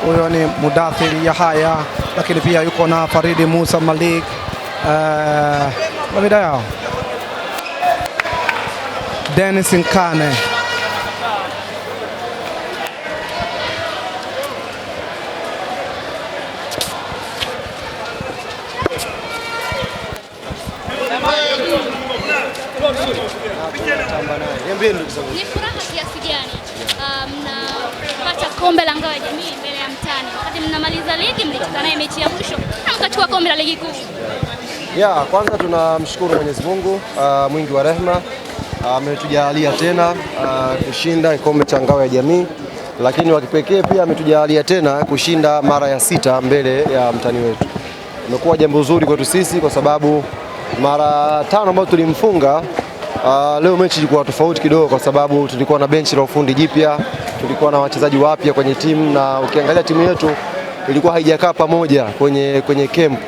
Huyo ni Mudathir Yahaya, lakini pia yuko na Faridi Musa Malik, mida yao Dennis Nkane. Ni furaha kiasi gani mnapata kombe la Ngao ya Jamii mbele ya mtani? Wakati mnamaliza ligi mlicheza naye mechi ya mwisho na mkachukua kombe la ligi kuu. Ya, kwanza tunamshukuru Mwenyezi Mungu mwingi wa rehema, ametujalia tena kushinda kombe cha Ngao ya Jamii, lakini wa kipekee pia ametujalia tena kushinda mara ya 6 mbele ya mtani wetu. Imekuwa jambo zuri kwetu sisi kwa sababu mara 5 ambazo tulimfunga. Leo mechi ilikuwa tofauti kidogo kwa sababu tulikuwa na benchi la ufundi jipya, tulikuwa na wachezaji wapya kwenye timu, na ukiangalia timu yetu ilikuwa haijakaa pamoja kwenye camp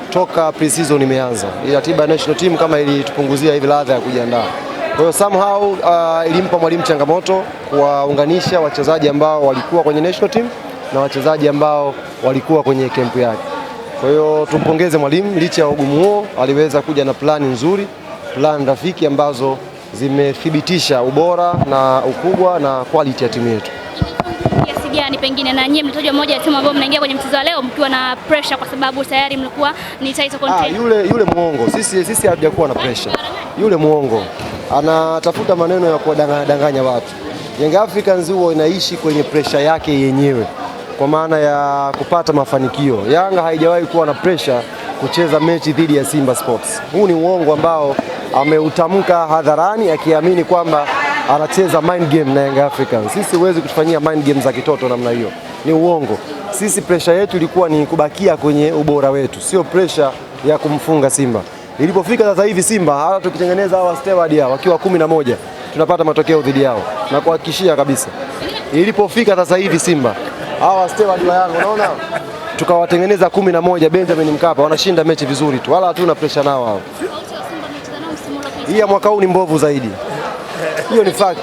toka pre-season imeanza. Ratiba ya national team kama ilitupunguzia hivi ladha ya kujiandaa. Kwa hiyo somehow ilimpa mwalimu changamoto kuwaunganisha wachezaji ambao walikuwa kwenye national team na wachezaji ambao walikuwa kwenye camp yake. Kwa hiyo tumpongeze mwalimu, licha ya ugumu huo aliweza kuja na plani nzuri, plan rafiki ambazo zimethibitisha ubora na ukubwa na quality ya timu yetu. Kiasi gani pengine na nyie mlitajwa moja ya timu ambayo mnaingia kwenye mchezo wa leo mkiwa na pressure kwa sababu tayari mlikuwa ni title contender? Yule muongo. Sisi hatujakuwa na pressure. Yule muongo anatafuta maneno ya kuwadanganya watu. Young Africans huwa inaishi kwenye pressure yake yenyewe kwa maana ya kupata mafanikio. Yanga haijawahi kuwa na pressure kucheza mechi dhidi ya Simba Sports. Huu ni uongo ambao ameutamka hadharani akiamini kwamba anacheza mind game na Young Africans. Sisi huwezi kutufanyia mind game za kitoto namna hiyo. Ni uongo. Sisi pressure yetu ilikuwa ni kubakia kwenye ubora wetu, sio pressure ya kumfunga Simba. Ilipofika sasa hivi Simba hata tukitengeneza hawa steward hao wakiwa 11 tunapata matokeo dhidi yao, na kuhakikishia kabisa. Ilipofika sasa hivi Simba hawa steward wa Yanga unaona tukawatengeneza 11 Benjamin Mkapa, wanashinda mechi vizuri tu, wala hatuna pressure nao hao. Hii ya mwaka huu ni mbovu zaidi. Hiyo ni fact.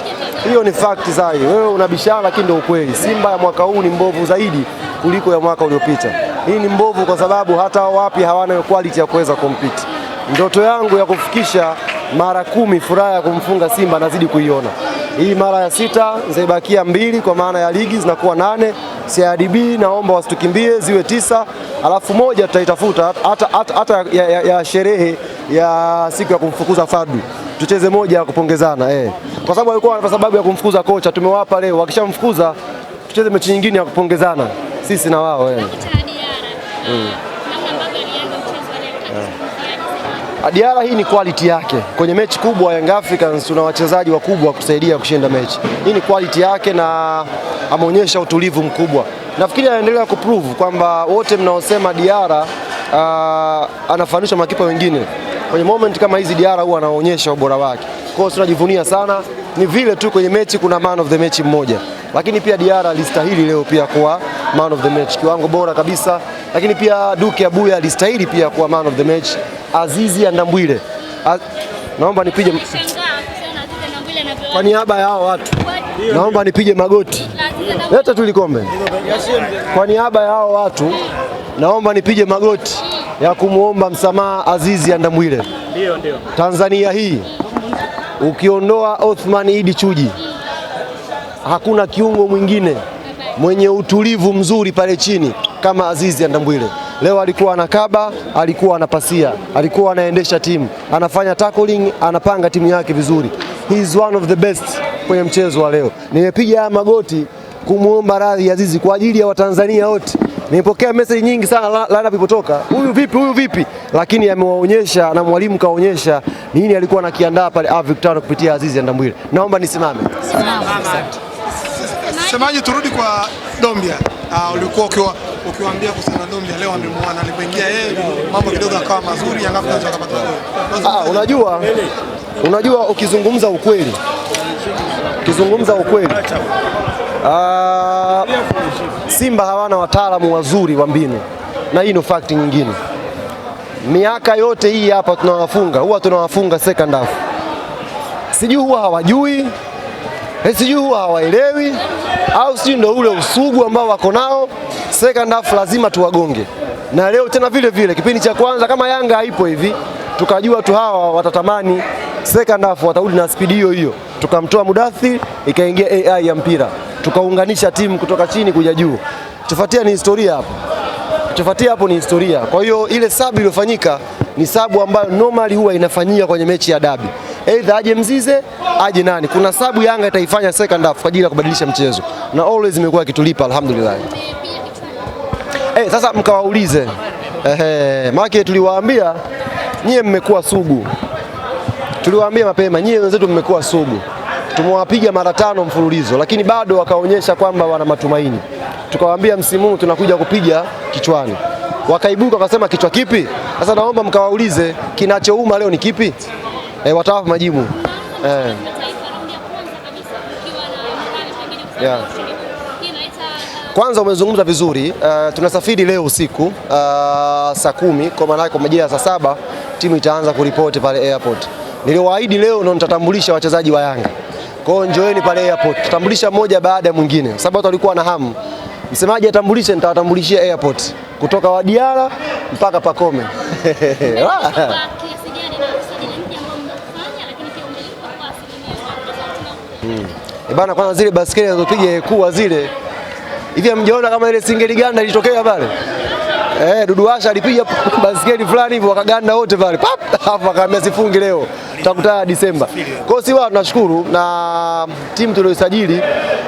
Hiyo ni fact zaidi. Wewe unabishana lakini ndio ukweli. Simba ya mwaka huu ni mbovu zaidi kuliko ya mwaka uliopita. Hii ni mbovu kwa sababu hata wapi hawana quality ya kuweza compete. Ndoto yangu ya kufikisha mara 10 furaha ya kumfunga Simba nazidi kuiona. Hii mara ya 6 zaibakia 2 kwa maana ya ligi zinakuwa 8. CRDB naomba wasitukimbie ziwe 9, alafu moja tutaitafuta hata ya sherehe ya siku ya kumfukuza Fadlu. Tucheze moja ya kupongezana. Kwa sababu walikuwa na sababu ya kumfukuza kocha, tumewapa leo. Wakishamfukuza tucheze mechi nyingine ya kupongezana sisi na wao. Diarra hii ni quality yake. Kwenye mechi kubwa Young Africans tuna wachezaji wakubwa kusaidia kushinda mechi. Hii ni quality yake na ameonyesha utulivu mkubwa. Nafikiri anaendelea kuprove kwamba wote mnaosema Diarra anafanisha makipa wengine. Kwenye moment kama hizi Diarra huwa anaonyesha ubora wake. Kwa hiyo tunajivunia sana. Ni vile tu kwenye mechi kuna man of the match mmoja. Lakini pia Diarra alistahili leo pia kuwa man of the match, kiwango bora kabisa. Lakini pia Duke Abuya alistahili pia kuwa man of the match. Azizi Andambwile. Naomba nipige kwa niaba ya hao watu. Naomba nipige magoti. Leta tu likombe. Kwa niaba ya hao watu naomba nipige magoti ya kumuomba msamaha Azizi Andambwile. Ndio, ndio. Tanzania hii ukiondoa Othman Idi Chuji hakuna kiungo mwingine mwenye utulivu mzuri pale chini kama Azizi Andambwile. Leo alikuwa anakaba, alikuwa anapasia, alikuwa anaendesha timu, anafanya tackling, anapanga timu yake vizuri. He is one of the best kwenye mchezo wa leo. Nimepiga haya magoti kumuomba radhi Azizi kwa ajili ya Watanzania wote. Nimepokea message nyingi sana lineup ilipotoka, huyu vipi, huyu vipi, lakini amewaonyesha na mwalimu kaonyesha nini alikuwa anakiandaa pale Avic Town kupitia Azizi Andambwile. Naomba nisimame. Semaji, turudi kwa Dombia. Ulikuwa ukiwaambia kuhusiana na Dombia, leo amemuona alipoingia yeye mambo kidogo yakawa mazuri, Yanga Africans wakapata goli. Unajua ukizungumza ukweli. Ukizungumza ukweli. Simba hawana wataalamu wazuri wa mbinu. Na hii ni fact nyingine. Miaka yote hii hapa tunawafunga, huwa tunawafunga second half. Sijui huwa hawajui Sijui huwa hawaelewi au sijui ndio ule usugu ambao wako nao. Second half lazima tuwagonge. Na leo tena vile vile kipindi cha kwanza kama Yanga haipo hivi, tukajua tu hawa watatamani second half watarudi na speed hiyo hiyo. Tukamtoa Mudathir, ikaingia AI ya mpira. Tukaunganisha timu kutoka chini kuja juu. Tufuatia ni historia hapo. Tufuatia hapo ni historia. Kwa hiyo ile sabu iliyofanyika ni sabu ambayo normally huwa inafanyika kwenye mechi ya dabi. Either aje Mzize, aje nani. Kuna sabu Yanga itaifanya second half kwa ajili ya kubadilisha mchezo. Na always imekuwa ikitulipa alhamdulillah. Sasa mkawaulize. Maana tuliwaambia nyie mmekuwa sugu. Tuliwaambia mapema nyie wenzetu mmekuwa sugu. Tumewapiga mara 5 mfululizo lakini bado wakaonyesha kwamba wana matumaini. Tukawaambia msimu huu tunakuja kupiga kichwani. Wakaibuka wakasema kichwa kipi? Sasa naomba mkawaulize kinachouma leo ni kipi? Watawapa majibu. Yeah. Kwanza umezungumza vizuri. Tunasafiri leo usiku saa 10 kwa maana kwa majira ya saa 7 timu itaanza kuripoti pale airport. Niliwaahidi leo ndo nitatambulisha wachezaji wa Yanga. Kwa hiyo njoeni pale airport. Tutambulisha mmoja baada ya mwingine. Sababu watu walikuwa na hamu. Msemaji atambulishe, nitawatambulishia airport kutoka Wadiara mpaka Pakome. Bana, kwanza zile baskeli zinazopiga kuwa zile hivi hamjaona kama ile singeli ganda ilitokea pale? Dudu Asha alipiga baskeli fulani hivi wakaganda wote pale. Pap, hapo akaambia sifungi leo. Tutakutana Disemba. Kwa hiyo si wao tunashukuru na timu tuliyosajili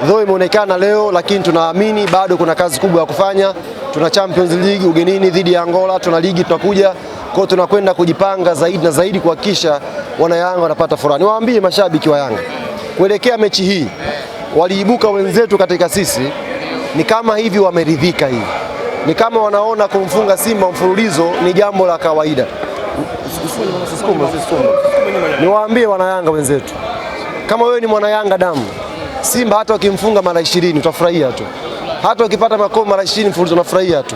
though imeonekana leo lakini tunaamini bado kuna kazi kubwa ya kufanya. Tuna Champions League ugenini dhidi ya Angola, tuna ligi tunakuja. Kwa hiyo tunakwenda kujipanga zaidi na zaidi kuhakikisha wana Yanga wanapata furaha. Niwaambie mashabiki wa Yanga, kuelekea mechi hii waliibuka wenzetu katika sisi ni kama hivi wameridhika hivi. Ni kama wanaona kumfunga Simba mfululizo ni jambo la kawaida. Niwaambie wana Yanga wenzetu, kama wewe ni mwana Yanga damu, Simba hata ukimfunga mara 20 utafurahia tu. Hata ukipata makombe mara 20 mfululizo unafurahia tu.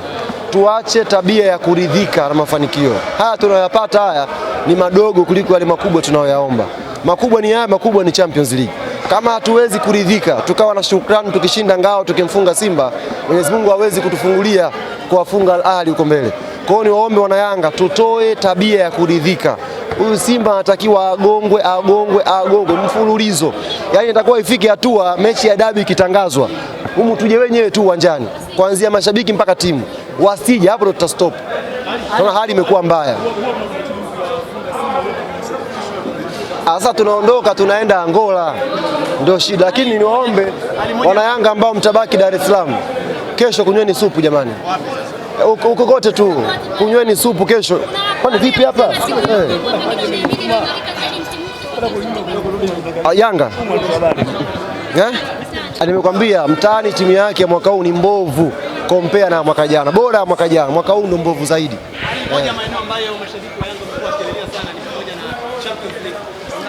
Tuache tabia ya kuridhika na mafanikio. Haya tunayoyapata haya ni madogo kuliko yale makubwa tunayoyaomba. Makubwa ni haya, makubwa ni Champions League. Kama hatuwezi kuridhika, tukawa na shukrani tukishinda ngao tukimfunga Simba, Mwenyezi Mungu hawezi kutufungulia kuwafunga Al Ahly huko mbele. Kwa hiyo niwaombe wana Yanga tutoe tabia ya kuridhika. Huyu Simba anatakiwa agongwe, agongwe, agongwe mfululizo. Yaani itakuwa ifike hatua mechi ya dabi ikitangazwa, humu tuje wenyewe tu uwanjani, kuanzia mashabiki mpaka timu. Wasije hapo ndo tutastop. Tunaona hali imekuwa mbaya. Sasa tunaondoka tunaenda Angola ndio shida, lakini niwaombe wana Yanga ambao mtabaki Dar es Salaam kesho kunyweni supu jamani. Uko kote tu kunyweni supu kesho. Kwani vipi hapa? Yanga. Nimekwambia mtaani timu yake mwaka huu ni mbovu compare na mwaka jana. Bora mwaka jana, mwaka huu ndio mbovu zaidi. Moja maeneo ambayo mashabiki